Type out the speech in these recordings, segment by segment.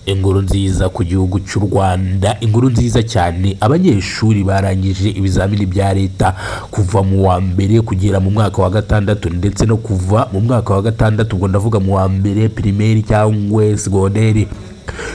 Inkuru nziza ku gihugu cy'u Rwanda, inkuru nziza cyane. Abanyeshuri barangije ibizamini bya leta kuva mu wa mbere kugera mu mwaka wa gatandatu, ndetse no kuva mu mwaka wa gatandatu, ubwo ndavuga mu wa mbere primaire cyangwa secondaire,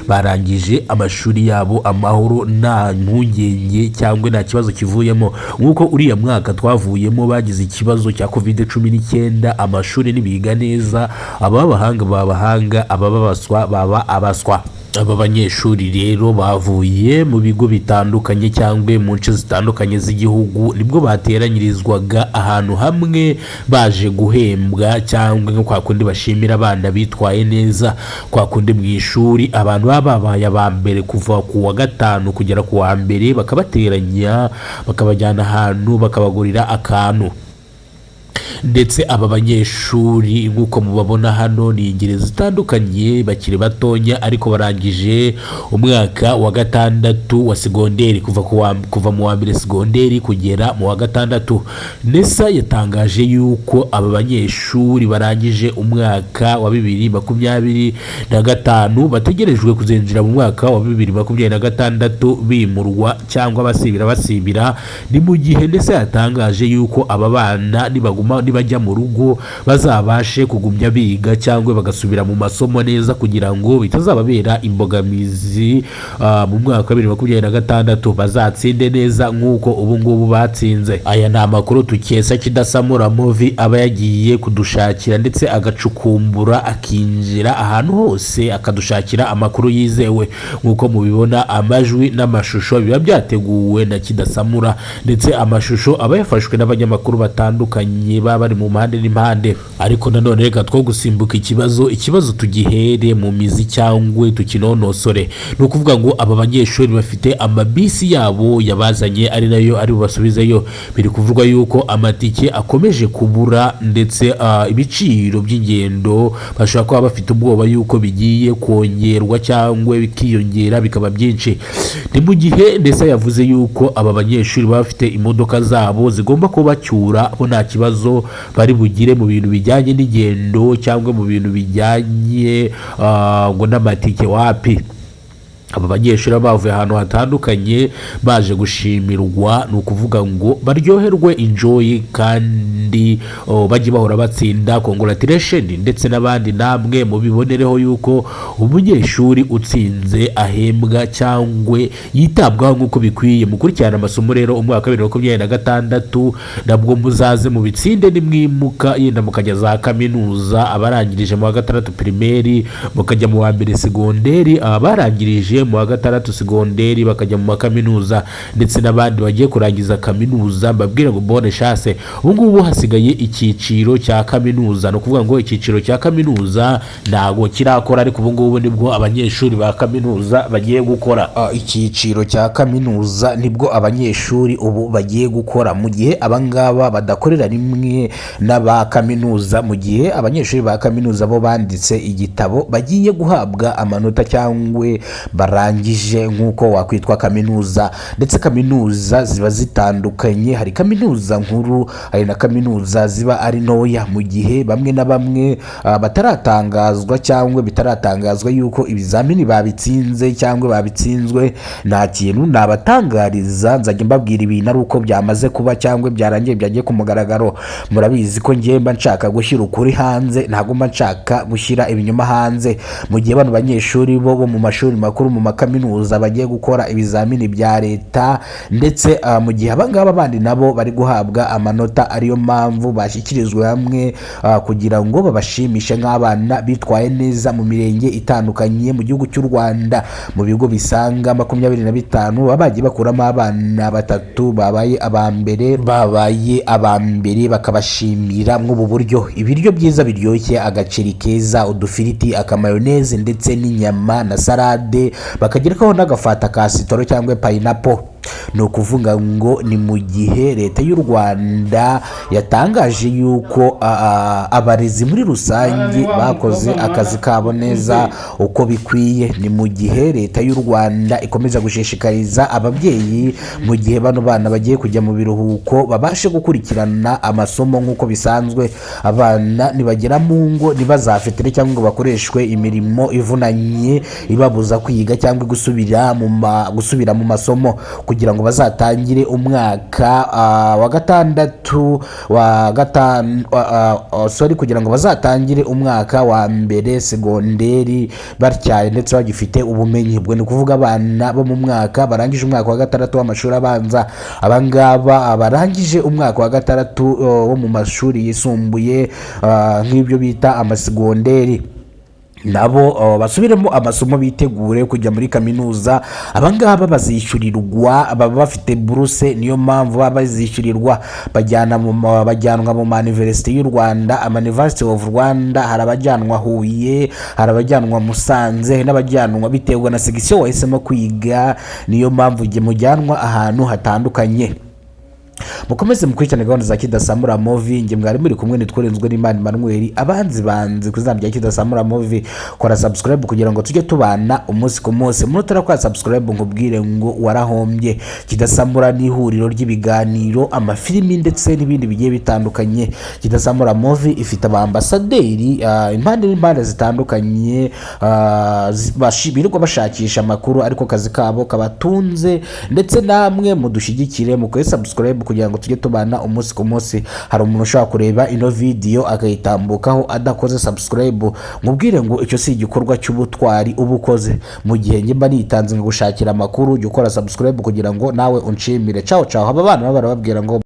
barangije amashuri yabo amahoro, nta mpungenge cyangwa nta kibazo kivuyemo. Nk'uko uriya mwaka twavuyemo bagize ikibazo cya COVID-19, amashuri ntibiga neza, ab'abahanga baba abahanga, ababa baba abaswa. Aba banyeshuri rero bavuye mu bigo bitandukanye cyangwa mu nce zitandukanye z'igihugu, nibwo bateranyirizwaga ahantu hamwe baje guhembwa, cyangwa nko kwa kundi bashimira abana bitwaye neza, kwa kundi mu ishuri abantu baba babaye aba mbere kuva ku wa gatanu kugera ku wa mbere, bakabateranya, bakabajyana ahantu, bakabagurira akantu. Ndetse aba banyeshuri nk'uko mubabona hano ni ingeri zitandukanye, bakiri batonya ariko barangije umwaka wa gatandatu wa segonderi, kuva mu wa mbere segonderi kugera mu wa gatandatu. NESA yatangaje yuko aba banyeshuri barangije umwaka wa 2025 bategerejwe kuzinjira mu mwaka wa 2026 bimurwa cyangwa basibira basibira. Ni mu gihe NESA yatangaje yuko aba bana nibaguma, nibajya mu rugo, bazabashe kugumya biga cyangwa bagasubira mu masomo neza, kugira ngo bitazababera imbogamizi mu mwaka wa 2026, bazatsinde neza nk'uko ubu ngubu batsinze. Aya ni amakuru tukesa Kidasamura Movie, aba yagiye kudushakira ndetse agacukumbura, akinjira ahantu hose akadushakira amakuru yizewe. Nk'uko mubibona, amajwi n'amashusho biba byateguwe na Kidasamura, ndetse amashusho aba yafashwe n'abanyamakuru batandukanye baba bari mu mpande n'impande. Ariko nanone reka two gusimbuka ikibazo, ikibazo tugihere mu mizi cyangwa tukinonosore. Ni ukuvuga ngo aba banyeshuri bafite amabisi yabo yabazanye, ari nayo ari bubasubizeyo. Biri kuvugwa yuko amatike akomeje kubura, ndetse ibiciro by'ingendo bashobora kuba bafite ubwoba yuko bigiye kongerwa cyangwa bikiyongera bikaba byinshi. Ni mu gihe ndetse yavuze yuko aba banyeshuri baba bafite imodoka zabo zigomba kubacyura, bo nta kibazo bari bugire mu bintu bijyanye n'ingendo cyangwa mu bintu bijyanye ngo n'amatike, wapi. Aba banyeshuri baba bavuye ahantu hatandukanye baje gushimirwa, ni ukuvuga ngo baryoherwe, enjoy, kandi bajye bahora batsinda. Congratulation, ndetse n'abandi namwe mubibonereho yuko umunyeshuri utsinze ahembwa cyangwa yitabwaho nk'uko bikwiye. Mukurikirana amasomo rero umwaka wa 2026 nabwo muzaze mubitsinde. Nimwimuka yenda mukajya za kaminuza, abarangirije mu wa gatandatu primaire mukajya mu wa mbere segonderi, abarangirije mu wa gatandatu segonderi bakajya mu makaminuza, ndetse n'abandi bagiye kurangiza kaminuza, mbabwire ngo bonne chance. Ubu ngubu hasigaye icyiciro cya kaminuza. Ni ukuvuga ngo icyiciro cya kaminuza ntabwo kirakora, ariko ubu ngubu nibwo abanyeshuri ba kaminuza bagiye gukora. Icyiciro cya kaminuza nibwo abanyeshuri ubu bagiye gukora, mu gihe abangaba badakorera rimwe n'aba kaminuza. Mu gihe abanyeshuri ba kaminuza bo banditse igitabo, bagiye guhabwa amanota cyangwa barangije nk'uko wakwitwa kaminuza. Ndetse kaminuza ziba zitandukanye, hari kaminuza nkuru, hari na kaminuza ziba ari ntoya. Mu gihe bamwe na bamwe bataratangazwa cyangwa bitaratangazwa yuko ibizamini babitsinze cyangwa babitsinzwe, nta kintu nabatangariza. Nzajya mbabwira ibintu ari uko byamaze kuba cyangwa byarangiye, byagiye ku mugaragaro. Murabizi ko ngiye mba nshaka gushyira ukuri hanze, ntabwo mba nshaka gushyira ibinyoma hanze. Mu gihe bano banyeshuri bo mu mashuri makuru, mu makaminuza, bagiye gukora ibizamini bya leta, ndetse mu gihe abangaba bandi nabo bari guhabwa amanota, ariyo mpamvu bashyikirijwe hamwe kugira ngo babashimishe nk'abana bitwaye neza mu mirenge itandukanye mu gihugu cy'u Rwanda. Mu bigo bisaga 25 baba bagiye bakuramo abana batatu babaye aba mbere, babaye aba mbere bakabashimira mw'ubu buryo: ibiryo byiza biryoshye, agaceri keza, udufiriti, akamayoneze, ndetse n'inyama na salade, bakagerekaho n'agafanta ka citron cyangwa pineapple. Ni ukuvuga ngo ni mu gihe Leta y'u Rwanda yatangaje yuko abarezi muri rusange bakoze akazi kabo neza uko bikwiye. Ni mu gihe Leta y'u Rwanda ikomeza gushishikariza ababyeyi, mu gihe bano bana bagiye kujya mu biruhuko, babashe gukurikirana amasomo nk'uko bisanzwe. Abana nibagera mu ngo ntibazafetere cyangwa ngo bakoreshwe imirimo ivunanye ibabuza kwiga cyangwa gusubira mu masomo, kugira ngo bazatangire umwaka wa gatandatu wa gatanu, sorry, kugira ngo bazatangire umwaka wa mbere segonderi batyaye ndetse bagifite ubumenyi. Ubwo ni ukuvuga abana bo mu mwaka barangije umwaka wa gatandatu w'amashuri abanza, abangaba barangije umwaka wa gatandatu wo mu mashuri yisumbuye, nk'ibyo bita amasegonderi, nabo basubiremo amasomo bitegure kujya muri kaminuza. Abangaba bazishyurirwa, baba bafite buruse, niyo mpamvu baba bazishyurirwa. Bajyanwa mu ma university y'u Rwanda, ama University of Rwanda. Hari abajyanwa Huye, hari abajyanwa Musanze, hari n'abajyanwa biterwa na section wahisemo kwiga. Niyo mpamvu mujyanwa ahantu hatandukanye. Mukomeze mukurikirane gahunda za Kidasamura Movie. Njye mwari muri kumwe nitworenzwe n'Imana Emmanuel, abanzi banzi ku izina rya Kidasamura Movie. Kora subscribe kugira ngo tujye tubana umunsi ku munsi. Umuntu utarakora subscribe, nkubwire ngo warahombye. Kidasamura ni ihuriro ry'ibiganiro, amafilimi ndetse n'ibindi bigiye bitandukanye. Kidasamura Movie ifite abambasaderi impande n'impande zitandukanye, birirwa bashakisha amakuru, ariko akazi kabo kabatunze. Ndetse namwe mudushyigikire, mukore subscribe kugira ngo tujye tubana umunsi ku munsi. Hari umuntu ushobora kureba ino video akayitambukaho adakoze subscribe. Mubwire ngo icyo si igikorwa cy'ubutwari uba ukoze, mu gihe njye mba nitanze ngo gushakira amakuru. Jya ukora subscribe kugira ngo nawe unshimire. Ciao ciao. Aba bana baba barababwira ngo